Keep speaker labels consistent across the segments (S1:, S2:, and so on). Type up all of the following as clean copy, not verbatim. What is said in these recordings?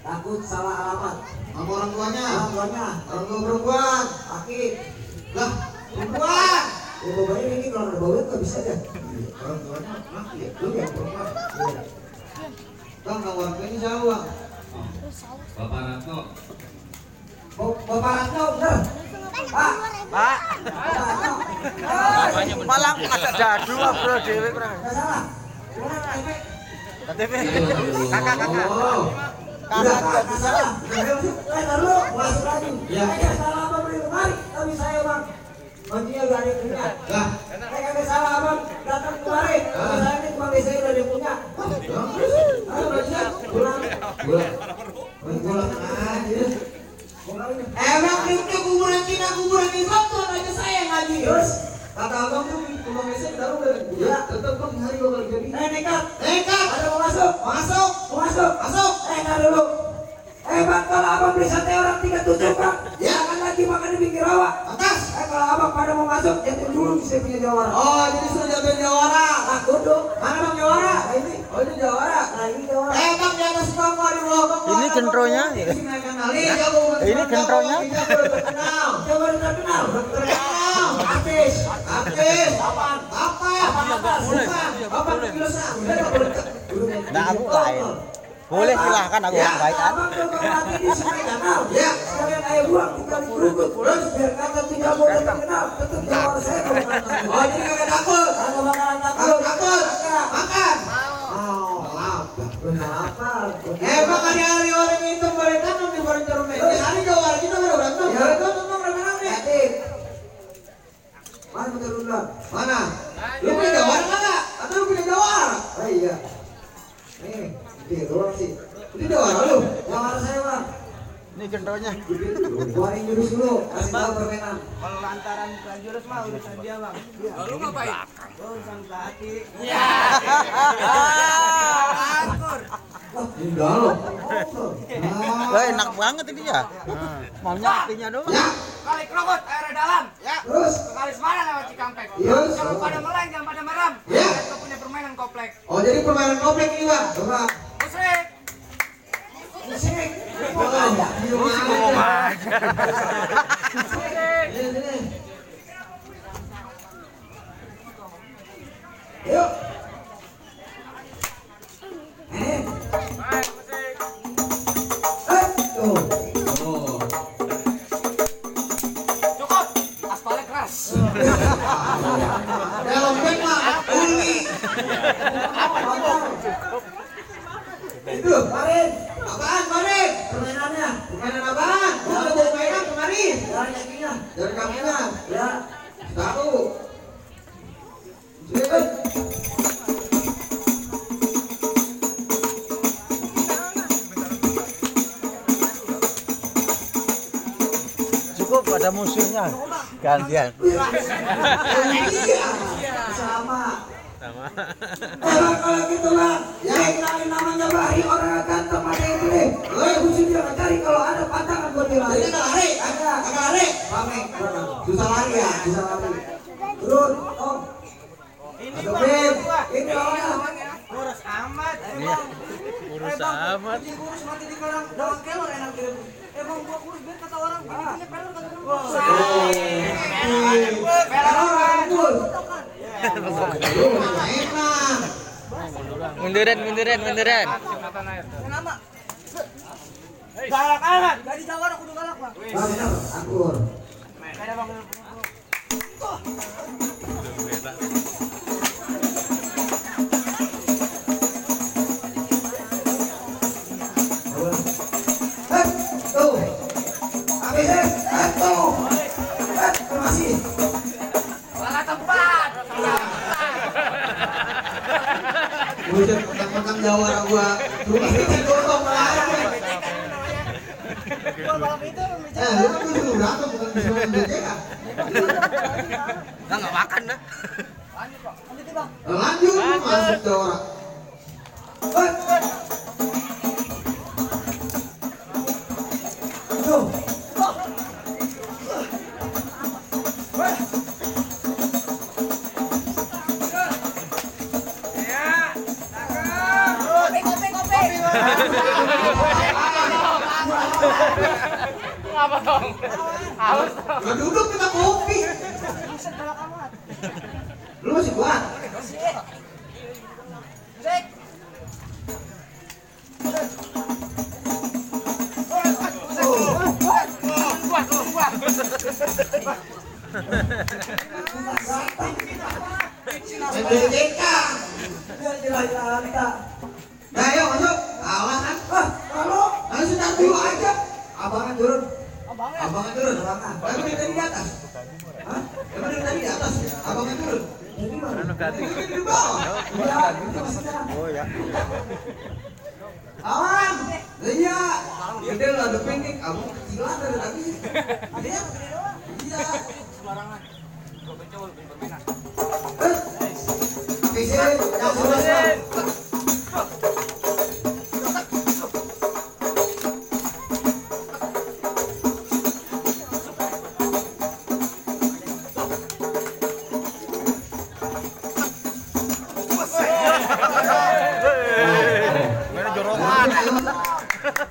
S1: Takut salah alamat.
S2: Nama orang tuanya?
S1: Orang tuanya.
S2: Orang tua perempuan.
S1: Laki.
S2: Lah, perempuan.
S1: Ya bapaknya ini kalau ada baunya nggak bisa deh.
S2: Orang tuanya laki ya? Lu
S1: Iya.
S2: yang perempuan. Bang, nama orang tuanya siapa, Bang?
S3: Bapak Ratno.
S1: Bapak Ratno, bener. Pak.
S4: Pak.
S1: Ratno.
S4: Malah agak jadul bro dewe kurang.
S1: Nggak salah. Gimana KTP?
S4: KTP. Kakak.
S2: Oh.
S1: Udah, nggak salah. Lalu masuk lagi.
S2: Ya.
S1: Saya salah apa beli kemari? Tapi saya bang. Bajunya udah ada yang punya.
S2: Lah,
S1: Saya kagak salah abang datang kemarin. Tapi saya ini cuma saya udah ada yang punya. Ayo bajunya pulang.
S2: pulang aja.
S1: Emang itu kuburan Cina, kuburan Islam tuh aja saya ngaji.
S2: Terus, kata abang tuh tukang mesin taruh dari
S1: Ya.
S2: tetap bang hari bakal jadi.
S1: Nekat.
S2: Nekat.
S1: Ada mau masuk?
S2: Masuk.
S1: Mau masuk?
S2: Masuk.
S1: Ntar dulu. Bang, kalau abang beli sate orang 37 bang,
S2: Ya.
S1: jangan lagi makan di pinggir rawa.
S2: Atas.
S1: Kalau abang pada mau masuk, jatuh dulu saya punya jawara.
S2: Oh, jadi sudah jatuhin jawara.
S1: Nah, kudu.
S2: Mana bang jawara?
S1: Nah ini.
S2: Oh, ini jawara.
S1: Nah ini jawara.
S2: Bang, di atas bangku di bawah bangku.
S4: Ini gentronya. Ini gentronya.
S2: Terkenal.
S1: Jawara terkenal.
S2: Terkenal.
S1: Artis.
S2: Artis. Apaan? Apa? Apa?
S4: Nah, aku lain. Boleh silahkan aku yang baik kan.
S1: Abang kalau mati di sungai kanal.
S2: Ya.
S1: Sekalian air buang tinggal di berukut. Terus biar kata tidak boleh terkenal. Tetap jawara saya kalau makan.
S2: Oh, jadi kagak takut.
S1: Kalau makanan
S2: Takut,
S1: takut.
S2: takut. Makan.
S1: Oh, maaf. Kenapa?
S2: Bang, hari-hari orang itu goreng tanam di goreng jarum ini. Hari jawara kita udah berantem.
S1: Ya.
S2: Itu tentang rame-rame.
S1: Yatim. Mana bentar dulu?
S2: Mana? Lu punya jawara nggak? Atau lu punya jawara?
S1: Oh iya. Nih, dia doang sih.
S2: Ini jawara lu.
S1: Jawara saya bang.
S4: Ini gentronya.
S1: Keluarin jurus dulu. Kasih tahu permainan.
S5: Kalau lantaran bukan jurus mah urusan dia bang.
S3: Lalu ngapain?
S5: Urusan pelatih.
S2: Enggak lo.
S4: Wah, enak banget ini ya. Maunya apinya doang.
S2: Ya.
S5: Kali krokot air dalam. Ya.
S1: Terus?
S5: Ke Kalismana lewat Cikampek.
S1: Yes.
S5: Kalau pada meleng jangan pada merem.
S2: Ya.
S5: Kita punya permainan koplek.
S2: Oh, jadi permainan komplek ini, Bang.
S1: Coba.
S5: Musrik.
S1: Musik.
S2: Ngomong aja.
S1: Sini. Yuk. Tuh.
S2: Oh.
S5: Cukup. Aspalnya keras.
S2: Dalam band mah uli.
S1: Itu, Marin.
S2: Apaan, Marin?
S1: Permainannya.
S2: Permainan apaan? Udah bawa mainan kemarin.
S1: Dari kakinya.
S2: Dari kakinya.
S1: Ya.
S2: Tahu.
S4: Cukup ada musuhnya. Gantian.
S1: Iya. Sama. Bang, kalau gitu bang, ya kenalin namanya Bahri, orang ganteng ada yang gede. Mesti dia cari kalau ada pasangan buat dia lari.
S2: Jadi kita lari.
S1: Ada.
S2: Apa lari?
S1: Pameng.
S2: Susah lari ya.
S1: Bisa lari. Turun, Om.
S5: Ini
S1: Aduh,
S5: bang.
S1: Bim.
S5: Bang.
S1: Ini orangnya.
S5: Kurus amat.
S4: Iya. Kurus amat.
S5: Jadi kurus mati di kolam. Daun kelor enak gitu. Bang gua kurus biar kata orang. Ini pelor kata orang. Pelor orang.
S2: Enak.
S4: Munduran.
S5: Kenapa? Galak amat. Gak dijawab aku udah galak bang.
S1: Bang, benar, akur.
S5: Ada bang.
S1: Tuh. Habisnya. Tuh. Masih.
S5: Salah tempat.
S2: Buset, mentang-mentang jawara gua. Rumah kita dorong lagi. Lu kan disuruh berantem, bukan disuruh BCK.
S4: Enggak makan dah.
S2: Lanjut, masuk jawara.
S1: Tuh.
S2: Gak duduk kita kopi. Lu masih kuat? BCK. Nah, ayo masuk. Awas kan?
S1: Kalau
S2: Langsung start dulu aja.
S1: abangan turun.
S2: Abangan turun. Emang dari tadi di atas? Hah? Emang dari tadi di atas? Abangan turun. Tadi di bawah.
S4: Oh ya.
S2: Awan. Iya. Gede lah ada pendek. Kamu kecilan dari tadi. Iya. Iya.
S1: Habisin, yang selesai.
S4: Mana jorokan.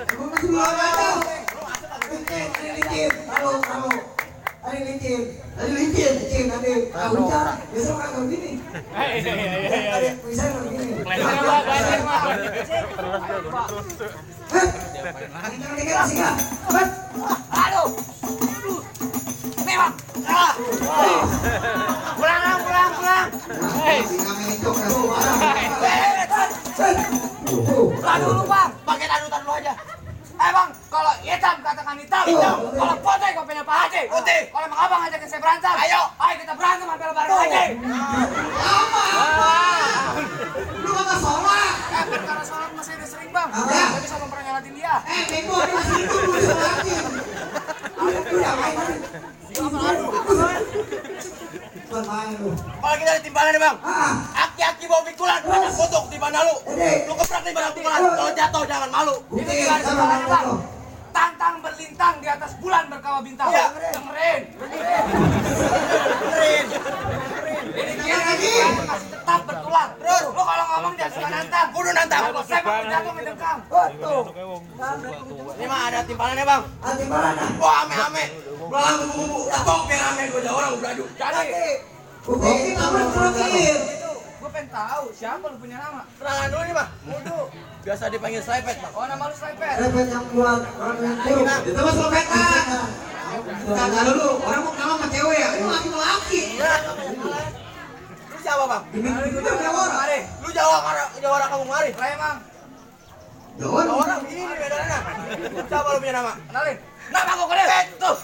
S2: Kamu masih belum ada.
S1: Licin, tahu. Tadi licin.
S2: Tadi licin.
S1: Licin nanti. Hujan, besok kagak begini. Tadi bisa nggak begini. Jangan dikira sih kak.
S5: Aduh. Memang. Pulang.
S2: Singa mencok kamu.
S5: Pulang dulu bang. Pakai tarutan lu aja. Bang, kalau hitam katakan hitam. Kalau putih kopinya Pak Haji. Putih. Kalau emang abang ajakin saya berantem. Ayo kita berantem sampai lebaran Haji.
S2: Lu kagak sholat.
S5: Karena sholat masih udah sering bang.
S2: Ya.
S5: Gak bisa mempernyalatin dia.
S2: Bego, dia masih hidup lu sholatin.
S1: Main lu.
S6: Kalau kita ada timbangan nih bang, aki-aki bawa pikulan, ada fotok di mana lu? Lu keprak nih barang pikulan, kalau jatuh jangan malu.
S5: Ini gak ada sekolahnya bang. Tantang berlintang. bintang di atas bulan berkawa bintang.
S6: Iya.
S5: Dengerin. Ini dia lagi masih tetap bertulang. Terus lu kalau ngomong jangan suka nantang.
S6: Kudu nantang.
S5: Kalau saya mau jatuh ngedengkam.
S1: Tuh.
S6: Ini mah ada timpangannya bang.
S1: Hati mana?
S6: Wah ame-ame. Belang kubu-kubu. Tabok biar ame gue orang beradu.
S5: Jadi
S1: Oke, kita berterakhir.
S5: gue pengen tahu siapa lu punya nama.
S6: Kenalan dulu nih bang.
S5: Waduh.
S6: Biasa dipanggil Slepet bang.
S5: Oh nama lu Slepet.
S1: Repet yang buat orang yang buruk.
S2: Itu mah slopetan. Tanya dulu, orang mau kenal sama cewek ya? Itu laki laki.
S6: Lu siapa bang?
S2: Ini kita Jawara.
S5: Mari.
S6: Lu Jawara kamu kemari.
S5: Emang.
S2: Jawara.
S6: Jawara begini nih bedanya. Siapa lu punya nama?
S5: Kenalin. Nama gue keren. Tuh.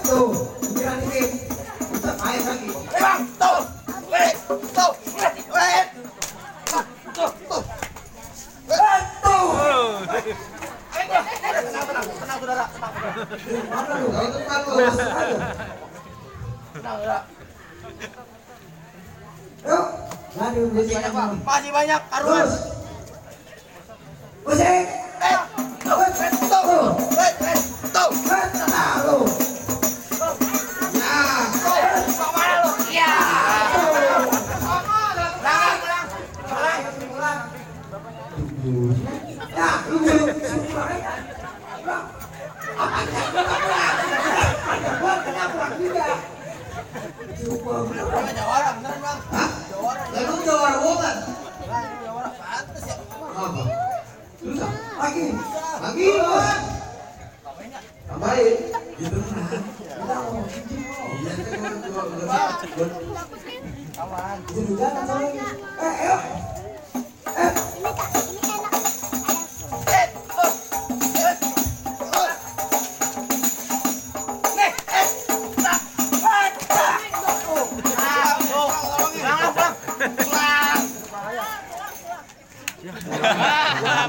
S1: Tuh. Bilang ini. Kita main lagi.
S6: Bang, tuh. Wait, tuh. Wait. Tuh.
S1: Tuh.
S6: Tenang saudara.
S1: Mana lu? Itu kan lu masuk aja.
S6: Tenang saudara.
S1: Yuk. Nadi udah
S6: Banyak bang.
S1: siap.
S6: Masih banyak karuan.
S1: Terus. Musik.
S6: Tuh. Tuh. Tuh.
S1: Tenang lu.
S5: Mau mana lu? Iya.
S1: Ya, lu belum.
S6: Namanya Jawara beneran bang. Jawara.
S2: Lalu Jawara bukan?
S6: Jawara pantes ya.
S2: Apa? Susah.
S1: Lagi.
S2: Lagi bos. Tambahin. Gitu nah. Iya,
S1: Jadi jangan saling. Ayo.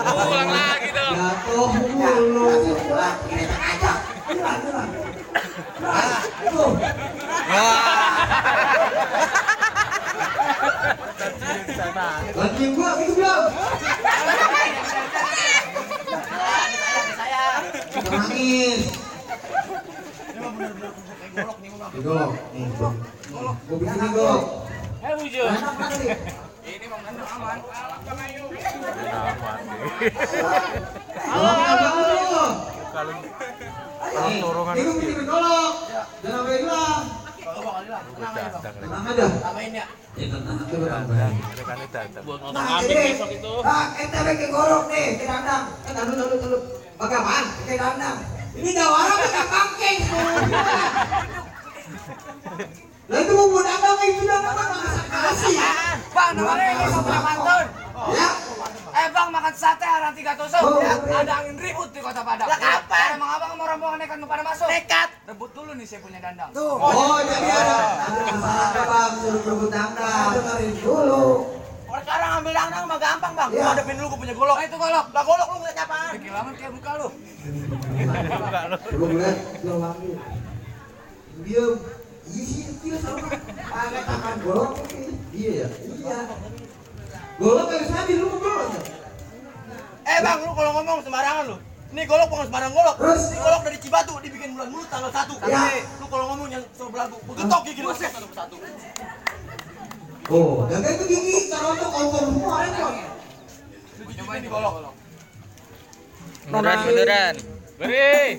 S4: Pulang lagi dong.
S2: jatuh mulu.
S1: Ini aja. Hilang. Tuh.
S2: Lagi gua gitu belum? Nangis. Golok. Nih, gua bikin golok.
S4: Bujur.
S1: Enak nanti.
S5: Ini Bang Gandeng aman.
S2: Golok.
S4: Kalau
S2: Nih,
S4: turungan
S2: ini gua bikin golok. Jangan sampai hilang.
S6: Kalau bang Alila, tenang aja bang.
S2: Tenang aja.
S6: Tambahin ya.
S2: Ya tenang aja berambang.
S4: kan datang.
S1: Nah, ini. Ente bikin gorok nih, ke dandang.
S2: Dulu. Pakai apaan?
S1: Ke dandang.
S2: Ini Jawara pakai pangking. Lah itu mau dadang itu dadang kasih.
S5: Bang, namanya ini mau punya pantun.
S2: Ya.
S5: Bang makan sate arang 3 tusuk.
S1: Oh,
S5: Ya,
S1: iya.
S5: ada angin ribut di kota Padang.
S6: Lah, kapan?
S5: Emang abang mau rombongan nekat mau pada masuk.
S6: Nekat.
S5: Rebut dulu nih saya punya dandang.
S1: Tuh.
S2: Oh, jadi ada masalah apa bang? Suruh rebut dandang.
S1: Dengerin dulu.
S6: Orang sekarang ambil dangdang mah gampang bang.
S1: Iya.
S6: Gua hadapin dulu gua punya golok.
S5: Itu golok.
S6: Lah golok lu ngeliat apaan?
S5: Bikin lama kayak muka lu.
S2: Coba lihat, dia wangi. Diam. Iya sih kecil sama.
S1: Pakai tangan gorok ini.
S2: Iya ya.
S1: Iya.
S2: Golok kayak sambil lu ngobrol aja.
S6: Bang, lu kalau ngomong sembarangan lu. Ini golok bukan sembarang golok.
S1: Terus?
S6: Ini golok dari Cibatu dibikin bulan mulut tanggal 1.
S1: Ya.
S6: Lu kalau ngomong yang suruh belagu, begetok gigi lu satu persatu.
S2: Oh, dan itu gigi taruh kotor semua itu.
S6: Lu cobain di golok.
S4: Beneran. Beri.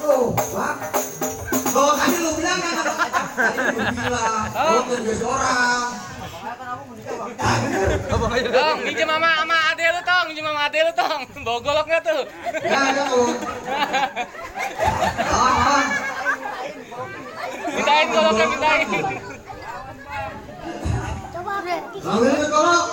S1: Tuh, Bang.
S2: Kalau tadi lu bilang kan apa kata? Tadi lu bilang, golok dari biasa orang.
S4: Tong, minjem sama ade lu tong, minjem sama ade lu tong. Bawa golok nggak tuh?
S2: Ya, ada tuh. Ah,
S4: Mintain goloknya, mintain.
S2: ambil itu golok.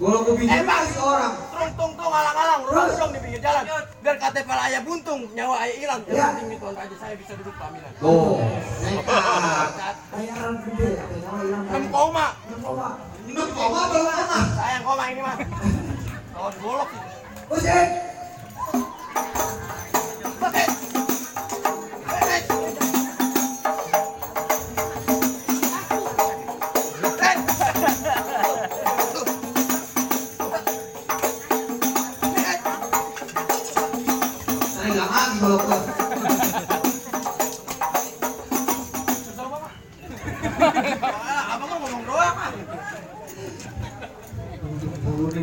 S2: Golok gua pinjam ke orang.
S6: Tung alang-alang, rumah dong di pinggir jalan. Biar KTP ayah buntung, nyawa ayah hilang.
S1: Ya.
S6: Yang penting itu aja saya bisa duduk pelaminan.
S2: Tuh, nekat.
S1: Bayaran gede. Apa yang hilang?
S6: 6 koma.
S1: Koma.
S2: Ini koma belum koma.
S6: Sayang koma ini mah. Kawan golok sih.
S1: Musik.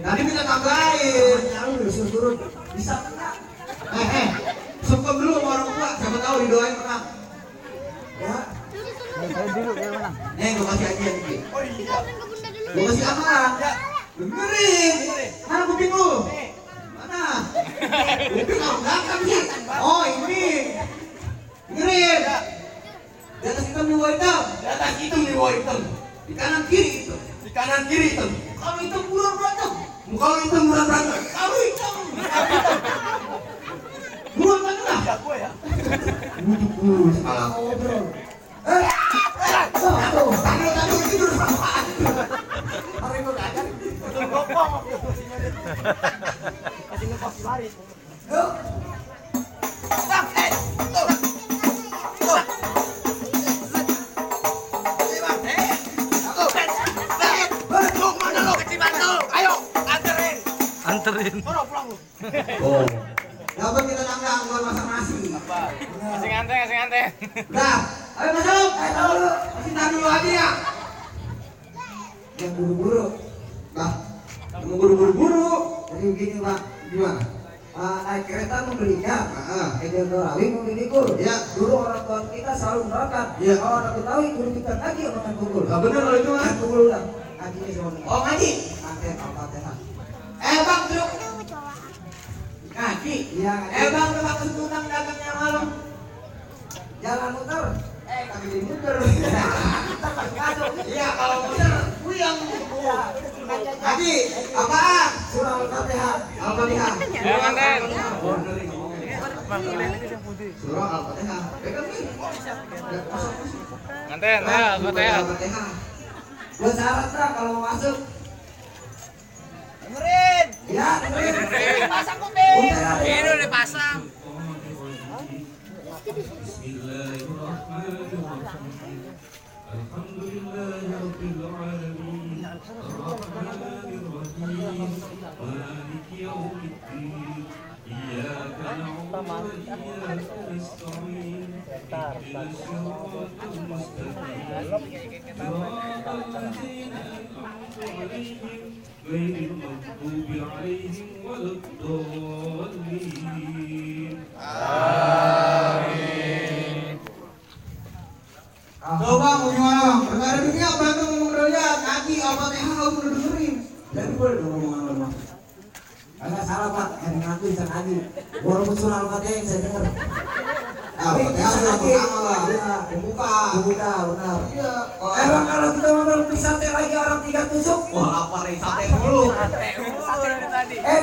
S2: Tadi minta tambahin.
S1: Jangan disuruh turun. Bisa enggak?
S2: Sungkem dulu sama orang tua, siapa tahu didoain menang.
S1: Ya.
S2: Nih, gue kasih hadiah nih.
S6: Oh iya.
S2: Gue kasih amaran. Dengerin. Mana kuping lu? Mana? Kuping apa belakang sih? Oh ini. Dengerin. Di atas hitam di bawah hitam.
S6: Di atas hitam di bawah hitam.
S2: Di kanan kiri hitam.
S6: Di kanan kiri hitam.
S2: Kalau hitam bulan berantem. Kalau hitam bulan berantem. Kalau hitam. Bulan tengah.
S6: Ya gue ya.
S2: Salah
S1: Ngobrol.
S2: Tahu tidur sama.
S1: Hari itu ada.
S6: Betul gopong waktu posisinya dia. Masih ngekos di baris.
S1: Yuk.
S6: Bang, tuh. Tuh. Ini bang, tuh. Lu kemana lu? Kecil bantu. Ayo, anterin.
S4: Anterin.
S6: Sono pulang lu.
S2: Oh. Dapat kita nanggang buat masak nasi.
S4: Ngasih nganteng.
S2: Dah, ayo masuk. Kasih tahan dulu aja ya.
S1: Yang buru-buru.
S2: Dah, mau buru-buru.
S1: Jadi begini Pak.
S2: Gimana?
S1: Naik kereta membelinya.
S2: Heeh.
S1: Eden Dorawi membeli kur.
S2: Ya.
S1: Dulu orang tua kita selalu menerapkan.
S2: Ya.
S1: Kalau anak Betawi guru kita ngaji yang makan bubur.
S2: Gak bener kalau itu mah.
S1: Makan bubur udah. Ngajinya sama kita.
S2: Oh ngaji.
S1: Nanti Al-Fatihah.
S2: Bang, duduk. Ngaji.
S1: Iya.
S2: Bang, memang kesunang dagangnya malam.
S1: Jalan muter.
S2: Kami jadi muter.
S1: Masuk.
S2: Iya, kalau muter, puyang.
S1: Iya.
S2: Ngaji, apaan?
S1: Surah Al-Fatihah.
S2: Al-Fatihah.
S4: Ayo nganten.
S2: Oh, dengerin ngomongnya. Surah Al-Fatihah. Pegang nih.
S4: Nganten, ayo Al-Fatihah.
S2: Al-Fatihah.
S1: Buat syarat lah kalau mau masuk.
S6: Dengerin.
S1: Ya, dengerin.
S6: Pasang kuping.
S1: Udah, ya.
S4: Ini udah dipasang.
S3: Bismillahirrahmanirrahim. Alhamdulillahirabbil alamin. Arrahmanirrahim. Maliki yaumiddin. Iyyaka na'budu wa iyyaka nasta'in. Ihdinas siratal mustaqim. Siratal ladzina an'amta 'alaihim ghairil maghdubi 'alaihim waladdallin.
S2: Coba mau gimana bang? Perkara dunia apa itu ngomong derajat? Ngaji Al-Fatihah kamu udah dengerin.
S1: Jadi boleh dong ngomongan lu Bang. Agak salah Pak, yang ngaku bisa ngaji. Walaupun surah Al-Fatihah yang saya dengar.
S2: Al-Fatihah sudah pertama lah.
S1: Iya,
S2: Pembuka.
S1: Buka, benar.
S2: Iya.
S1: Bang kalau kita ngobrol di sate lagi orang 3 tusuk.
S2: Wah lapar nih sate dulu.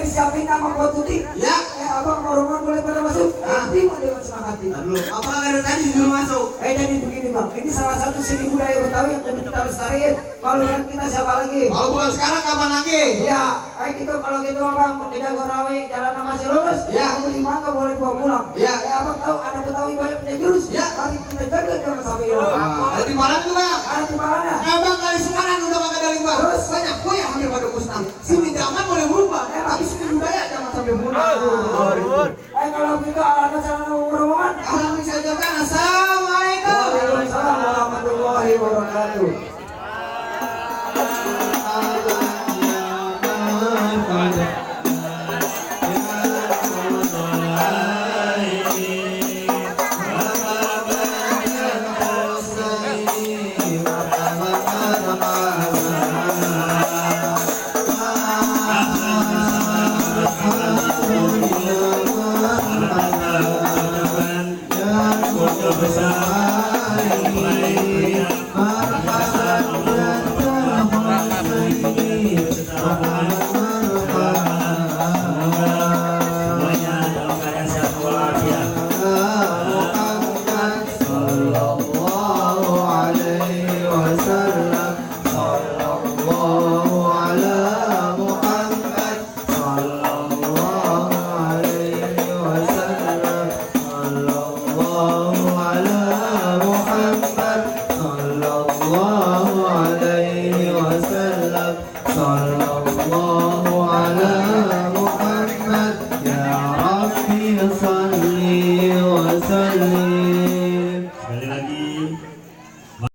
S1: Disiapin nama buat tuti.
S2: Ya.
S1: Abang mau rumah boleh pada masuk. Nanti mau dia semangati.
S2: Dulu. Apa dari tadi dulu masuk?
S1: Jadi begini Bang, ini salah satu seni budaya Betawi yang perlu kita lestarikan. Kalau yang kita siapa lagi?
S2: Kalau bukan sekarang kapan lagi?
S1: Iya, kita kalau gitu Bang, tidak gorawi jalan masih lurus.
S2: Ya.
S1: Kamu di mana boleh bawa pulang.
S2: Ya.
S1: Abang tahu anak Betawi banyak punya jurus.
S2: Ya.
S1: Tapi kita jaga jangan sampai hilang.
S2: Ada di mana tuh bang?
S1: Ada di mana?